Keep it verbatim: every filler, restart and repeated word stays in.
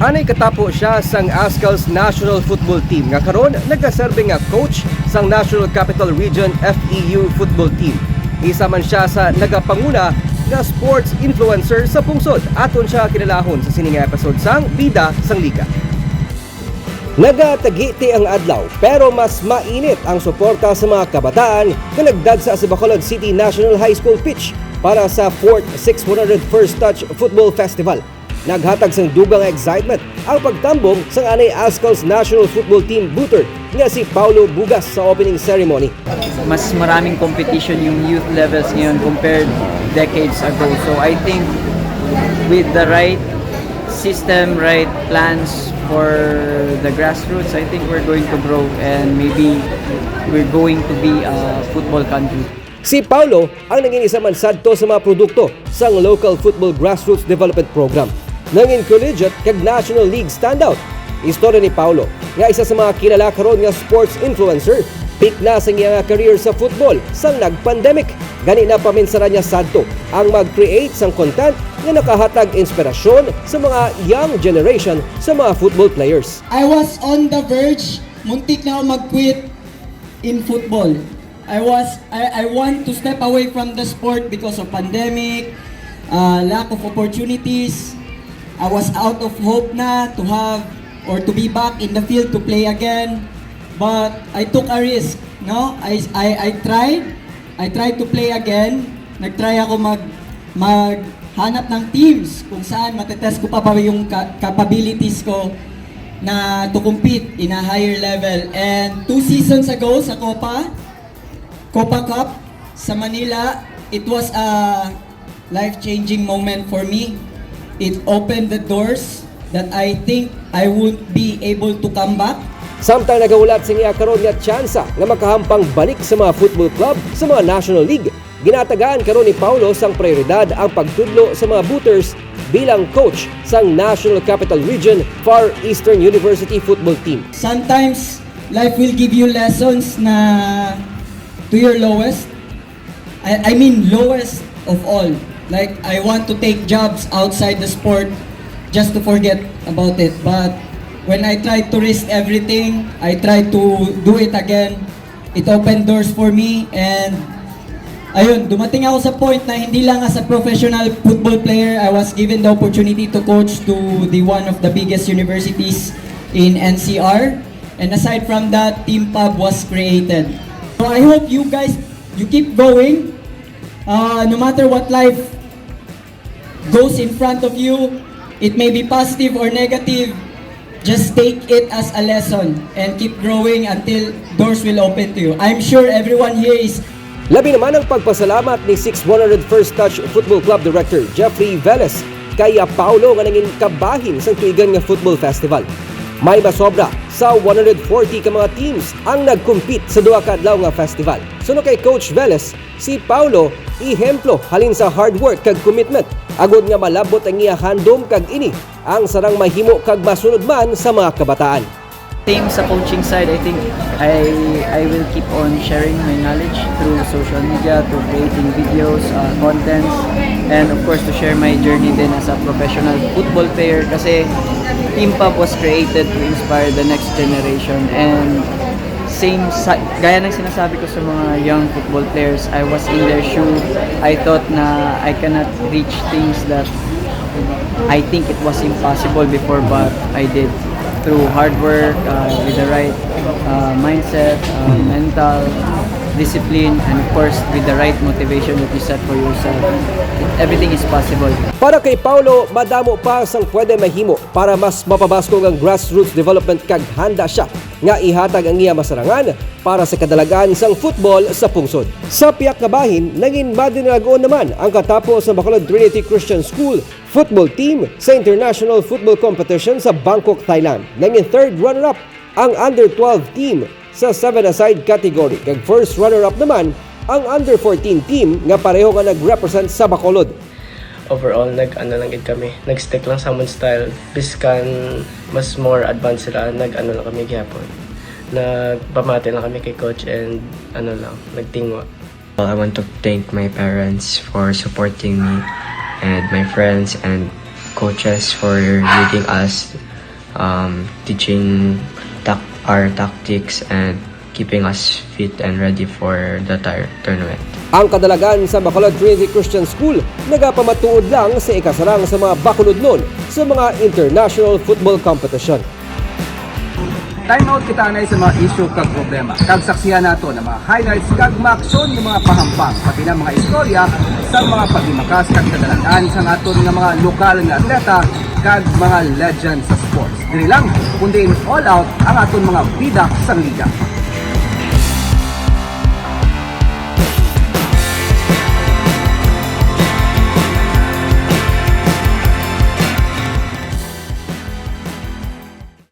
Anay katapo siya sang Ascal's national football team nga karon nagaserbi nga coach sang National Capital Region F E U football team. Isa man siya sa nagapanguna nga sports influencer sa pungsod. Aton siya kilalahon sa sini nga episode sang Bida sang Liga. Nagatagiti ang adlaw, pero mas mainit ang suporta sa mga kabataan nga nagdagsa sa Bacolod City National High School pitch para sa fourth six one hundred First Touch Football Festival. Naghatag sang dugang nga excitement ang pagtambong sang anay Ascal's national football team booter nga si Paulo Bugas sa opening ceremony. Mas maraming competition yung youth levels ngayon compared decades ago. So I think with the right system, right plans for the grassroots, I think we're going to grow and maybe we're going to be a football country. Si Paulo ang nangin isa man sadto sa mga produkto sang Local Football Grassroots Development Program. Nangin collegiate kag National League standout. Istorya ni Paulo nga isa sa mga kilala karon nga sports influencer, peak na sa iya nga career sa football sang nag-pandemic. Gani na paminsaran niya sadto ang mag-create sang content nga nakahatag inspirasyon sa mga young generation sa mga football players. I was on the verge, muntik na ako mag-quit in football. I was I, I want to step away from the sport because of pandemic, uh, lack of opportunities. I was out of hope na to have or to be back in the field to play again. But I took a risk, no? I I, I tried. I tried to play again. Nag-try ako mag maghanap ng teams kung saan matetest ko pa ba yung ka- capabilities ko na to compete in a higher level. And two seasons ago sa Copa, Copa Cup sa Manila, it was a life-changing moment for me. It opened the doors that I think I won't be able to come back. Samtang nagahulat sa iya karon nga tsansa nga makahampang balik sa mga football club sa mga National League, ginatagaan karon ni Paulo sang prioridad ang pagtudlo sa mga booters bilang coach sang National Capital Region Far Eastern University football team. Sometimes life will give you lessons na to your lowest. I, I mean lowest of all. Like I want to take jobs outside the sport just to forget about it. But when I tried to risk everything, I tried to do it again. It opened doors for me and ayun, dumating ako sa point na hindi lang as a professional football player, I was given the opportunity to coach to the one of the biggest universities in N C R. And aside from that, Team Pub was created. So I hope you guys, you keep going. Uh, no matter what life goes in front of you, it may be positive or negative, just take it as a lesson and keep growing until doors will open to you. I'm sure everyone here is Labi naman ang pagpasalamat ni six one hundred First Touch Football Club Director Jeffrey Velez kay Paulo nga nangin kabahin sang tuigan nga football festival. May masobra sa one hundred forty ka mga teams ang nag-compete sa duha ka adlaw nga festival. Suno kay Coach Velez, si Paulo ehemplo halin sa hard work kag commitment agod nga malabot ang iya handom kag ini ang sarang mahimo kag masunod man sa mga kabataan. Same sa coaching side, I think I I will keep on sharing my knowledge through social media, through creating videos, uh, contents, and of course to share my journey din as a professional football player kasi Team Pub was created to inspire the next generation and same sa, gaya ng sinasabi ko sa mga young football players, I was in their shoe. I thought na I cannot reach things that I think it was impossible before, but I did through hard work, uh, with the right uh, mindset, uh, mental discipline, and of course with the right motivation that you set for yourself. Everything is possible. Para kay Paulo, madamo pa sang pwede mahimo para mas mapabaskog ang grassroots development kag handa siya nga ihatag ang iya masarangan para sa kadalagan sang football sa pungsod. Sa piyak nga bahin, nangin madinalag-on naman ang katapo sa Bacolod Trinity Christian School football team sa International Football Competition sa Bangkok, Thailand. Nangin third runner-up ang under twelve team sa seven-a-side category, kag first runner-up naman ang under fourteen team nga pareho nga nag-represent sa Bacolod. Overall, nag-ano lang gid kami, nag-stick lang sa amon style. Biskan mas more advanced sila, nag-ano lang kami gihapon. Nagpamati lang kami kay coach and ano lang, nagtingwa. Well, I want to thank my parents for supporting me and my friends and coaches for leading us um, teaching tac- our tactics and keeping us fit and ready for the tar- tournament. Ang kadalagan sa Bacolod Trinity Christian School nagapamatuod lang sa ikasarang sa mga Bacolodnon sa mga international football competition. Time out kita anay sa mga issue kag problema. Kag saksihan nato ang mga highlights kag maaksyon nga mga pahampang, pati na mga istorya sa mga paghimakas kag kadalagan sa aton nga mga lokal nga atleta kag mga legend sa sports. Diri lang, kundi in all out ang aton mga bida sang liga.